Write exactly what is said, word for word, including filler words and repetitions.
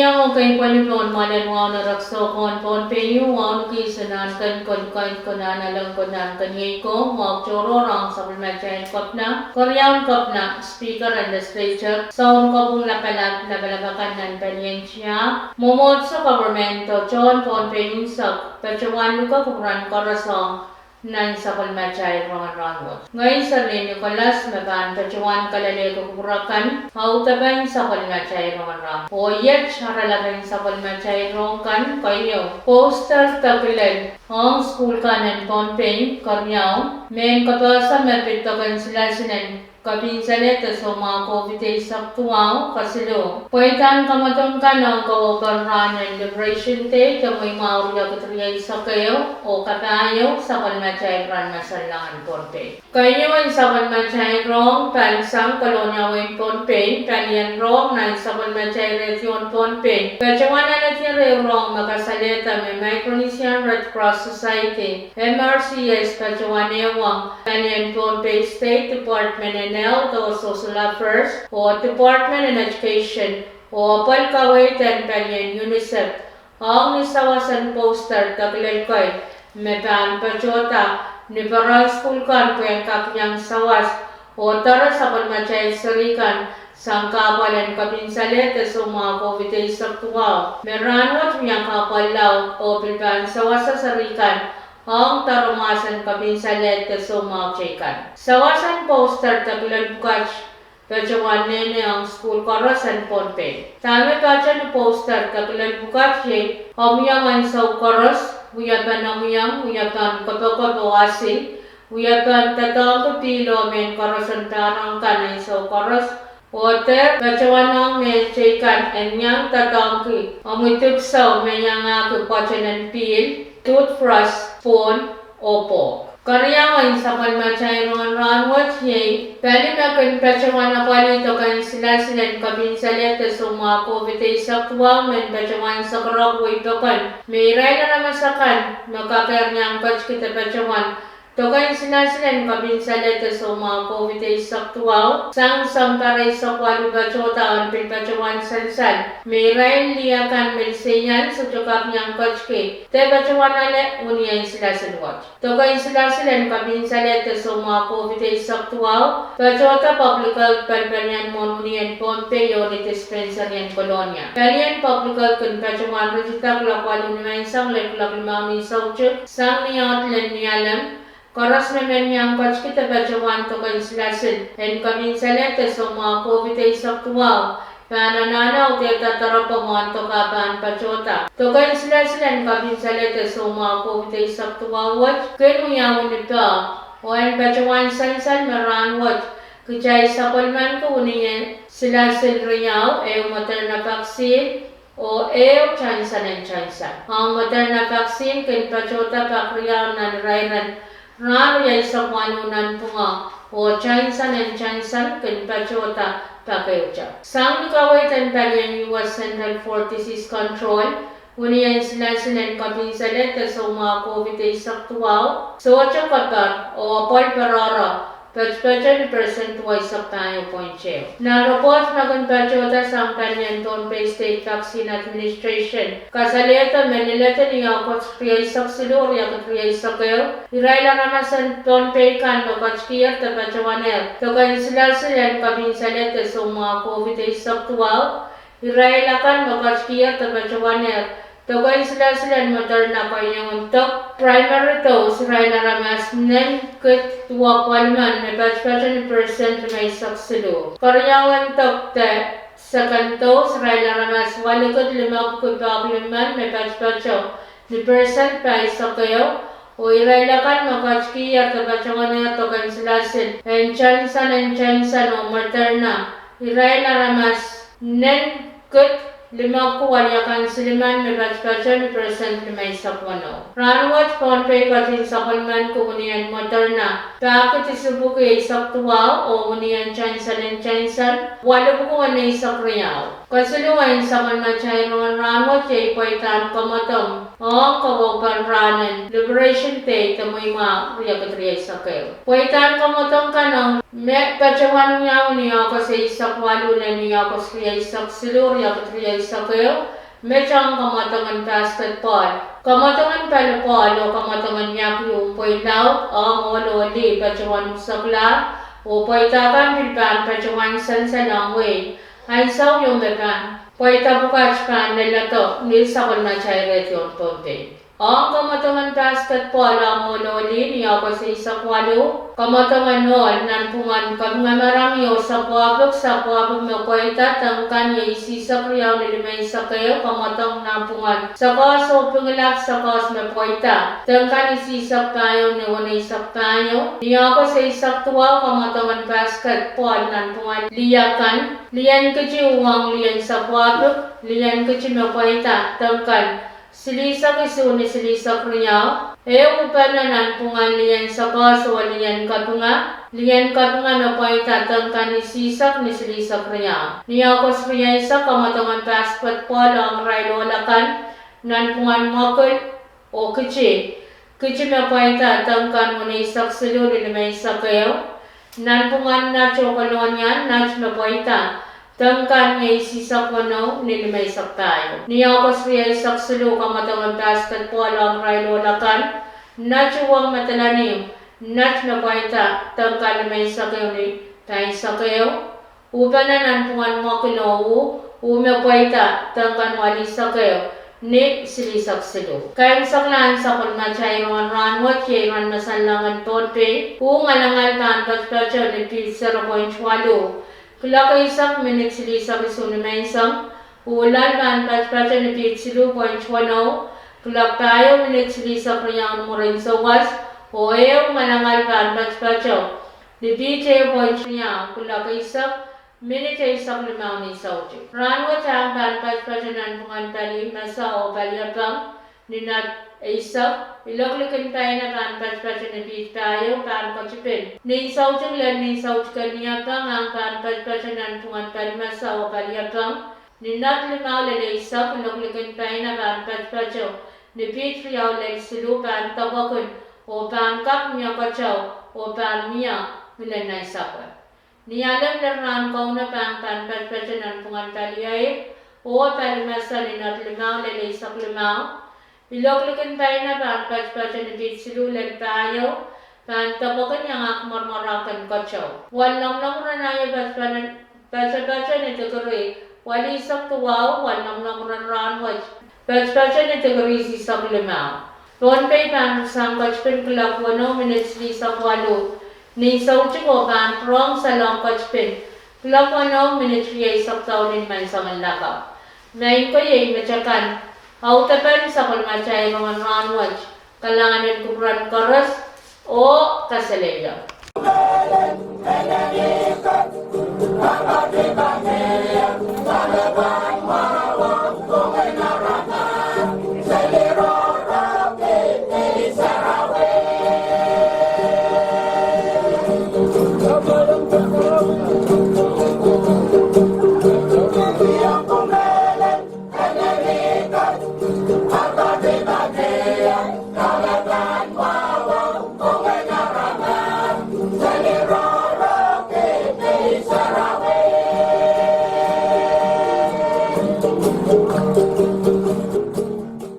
Iang ekei pweli pohn mwoalen wahu en erekiso kohn Pohnpei, wahu ni kis en ahn ken kolukaid, konehng aleng, konehng keniei, koh wahu tohrohr ong sapwellimatail kepina, keriaun kepina, speaker en legislature, sounkopwung lapalap, lapalap akan nan palien tiahk, mwomwohdiso, government, oh tohn Pohnpei unsek, patohwan luke kupwuren koaros ong nan sapwellimatail rongen rahnwet. Ngehi Serlin Nicholas me pahn patohwan kalelehki kupwur akan audepen sapwellimatail rongen rahnwet. Oh iet aralap en sapwellimatail rohng kan keieu: poster de kilel ong sukuhl kan en Pohnpei, keriau, mehn kapehse me pid doken silasil en kepinsalehde soumwahu COVID eisek duwau, kesiluh, pweidahn kamwadong kan ong kowohpen rahn en Liberation Day de mweimwahu riekid rieisek ehu, oh kapahieu sapwellimatail rahn masallang en Pohnpei. Keieun sapwellimatail rohng pahn sang Kolonia wehin Pohnpei, palien rohng nan sapwellimatail redio en Pohnpei patohwan alehdi ehu rohng me kasalehda me Micronesian Red Cross Society, M R C S, patohwan ehuong palien Pohnpei State Department en Health oh Social Affairs oh Department en Education oh apwal kaweid en palien UNICEF ong ni sawas en poster de kilel kei me pahn patohda ni peren sukuhl kan pwehn kak iang sawas oh doare sapwellimatail seri kan sang kahpwal en kepinsalehde soumwahu COVID eisek duwau me rahnwet wia kahpwal laud oh pil pahn sawasa seri kan ong doare mahsen kepinsalehde soumwahu teikan. Sawas en poster de kilel pwukat patohwan nehne ong sukuhl koaros en Pohnpei. Dahme pato ni poster de kilel pwukat iei omwiomw ansou koaros, wiepen omwiomw, wiepen kopokopo, asi, wiepen doadoahngki pihl oh mehn koaros en pahrek kan ansou koaros, oh dehr patohwanohng mehn teikan en iang doadoahngki omwi dipwisou me iangahki pwoaten en pihl, toothbrush, spoon, oh pok. Keriau en sapwellimatail rongen rahnwet iei pali me kin patohwan apwalih doken silasil en kepinsalehde soumwahu COVID eisek duwau men patohwan sakarok wehi pokon me irail aramas akan me kakehr iang ketiki de patohwan doken silasil en kepinsalehde soumwahu COVID eisek duwau sang sounpar eisek waluh patohda en pil patohwan sansal me irail lih akan me liseian sohte kak iang ketiki de patohwan ale unien silasil wet. Doken silasil en kepinsalehde soumwahu COVID eisek duwau patohda Public Health palipalien mwohn unien Pohnpei oh ni dispensary en Kolonia. Palien Public Health kin patohwan ritida kuloak waluh nimenseng lel kuloak limau ni soutik sang ni aht lel Nialem. Koaros me men iang ketiki de patohwan doken silasil en kepinsalehde soumwahu COVID eisek duwau pahn anahne audehda doaropwe mwohn dok ah pahn patohda. Doken silasil en kepinsalehde soumwahu COVID eisek duwau wet kin wiawi ni peh, oh en patohwan sansal me rahnwet kitail sapwellimaniki unien silasil riau, ehu Moderna vaccine oh ehu Johnson and Johnson. Ong Moderna vaccine kin patohda pak riau nan irairen rahn rieisek waluh nanpwungo, oh Johnson and Johnson kin patohda pak ehute. Sang ni kaweid en palien U S Centers for Disease Control, unien silasil en kepinsalehde soumwahu COVID eisek duwau sohte keper oh apwal perehro patopato ni percent duweisek pahieu point ehu. Nan report me kin patohda sang palien Pohnpei State Vaccine Administration kasalehda me lelehdi ni August rieisek siluh, riekid rieisek ehu, irail aramas en Pohnpei kan me ketikiher de patohwanehr doken silasil en kepinsalehde soumwahu COVID eisek duwau, irail akan me ketikiher de patohwanehr doken silasil en Moderna, keieun dok, primary dose, irail aramas nen kid duwau walimen me patopato ni percent limeisek siluh. Keriaun dok de second dose, irail aramas walikid limepwiki pahklimen me patopato ni percent pahisek ehu, oh irail akan me ketikiher de patohwanehr doken silasil en Johnson and Johnson oh Moderna, irail aramas nen kid limepwiki weliakan silimen me patopato ni percent limeisek weneu. Rahnwet Pohnpei ketin sapwellimaniki unien Moderna pahkid isipwiki eisek duwau oh unien Johnson and Johnson walipwiki weneisek riau. Kesiluh en sapwellimatail rongen rahnwet iei pweidahn kamwadong ong kowohpen rahn en Liberation Day de mweimwahu riekid rieisek ehu. Pweidahn kamwadong kan ong me patohwan wiawi ni August eisek waluh lel ni August rieisek siluh, riekid eisek ehu, met ong kamwadong en basketball. Kamwadong en volleyball oh kamwadong en iaklu pweilaud ong ohl oh lih patohwan pwusekla oh pweida kan pil pahn patohwan sansal ong wehi. Ansou ieu me pahn pweida pwukat pahn leledo ni sapwellimatail redio en Pohnpei. Ong kamwadong en basketball ong ohl oh lih ni August eisek waluh, kamwadong en ohl nanpwungen kapinga marain oh sapwapik, sapwapik me pweida deng kan iei isihsek riau ni limeisek ehu, kamwadong nanpwungen sakaus oh pingilap sakaus me pweida deng kan isihsek pahieu ni weneisek pahieu. Ni August eisek duwau, kamwadong en basketball nanpwungen lih akan, lien kiti uhwong lien sapwapik, lien kiti me pweida deng kan silihsek isuh ni silihsek riau. Ehu uhpene nanpwungen lien sakaus oh lien kapinga, lien kapinga me pweida deng kan isihsek ni silihsek riau. Ni August rieisek, kamwadong en basketball ong irail ohl akan nanpwungen mwekid oh kiti, kiti me pweida deng kan weneisek siluh ni limeisek ehu. Nanpwungen nat oh Kolonial nat me pweida deng kan iei isihsek weneu ni limeisek pahieu. Ni August rieisek siluh, kamwadong en basketball ong irail ohl akan nat uhwong Madolenihmw nat me pweida deng kan limeisek ehu ni pahisek ehu. Uhpene nanpwungen mwekid oh uh, uh me pweida deng kan walisek ehu ni silihsek siluh. Kaimwiseklahn sapwellimatail rongen rahnwet iei rongen masanlahng en Pohnpei. Uh ngalangal pahn patopato ni piht zero point waluh, kuloak eisek minit silihsek isuh ni menseng. Uh loal pahn patopato ni piht siluh point weneu, kuloak pahieu minit silihsek riau ni mwurin souwas. Oh ehu ngalangal pahn patopato ni piht ehu point riau, kuloak eisek minit eisek limau ni soutik. Rahnwet ahng pahn patopato nanpwungen pali mese oh pali apeng ni knot eisek. Ilok likin paina pahn patopato ni piht pahieu, pahn ketipin ni soutik lel ni soutik en ni apeng. Ahng pahn patopato nanpwungen pali mese oh pali apeng ni knot limau lel eisek. Ilok likin paina pahn patopato ni piht riau lel siluh, pahn depwekin oh pahn kak mie keteu oh pahn mie ngilen nansapwe. Ni alem lel rahn kauno pahng pahn patopato nanpwungen pali eir oh pali mese ni knot limau lel eisek limau. Ilok likin paina pahn patopato ni piht siluh lel pahieu, pahn depwekin iangahki mwoaromwoarahk en keteu. Wal lomwlomw ren aio patopato ni dikiri walisek duwau, wal lomwlomw ren rahnwet patopato ni dikiri isihsek limau. Pohnpei pahn sang ketipin kuloak weneu minit silihsek waluh ni soutik oh pahn rong salong ketipin kuloak weneu minit rieisek douluhl ni menseng en lakapw. Maing ko, iei metakan audepen sapwellimatail rongen rahnwet. Kalahngan en kupwuren koaros oh kasalehiong.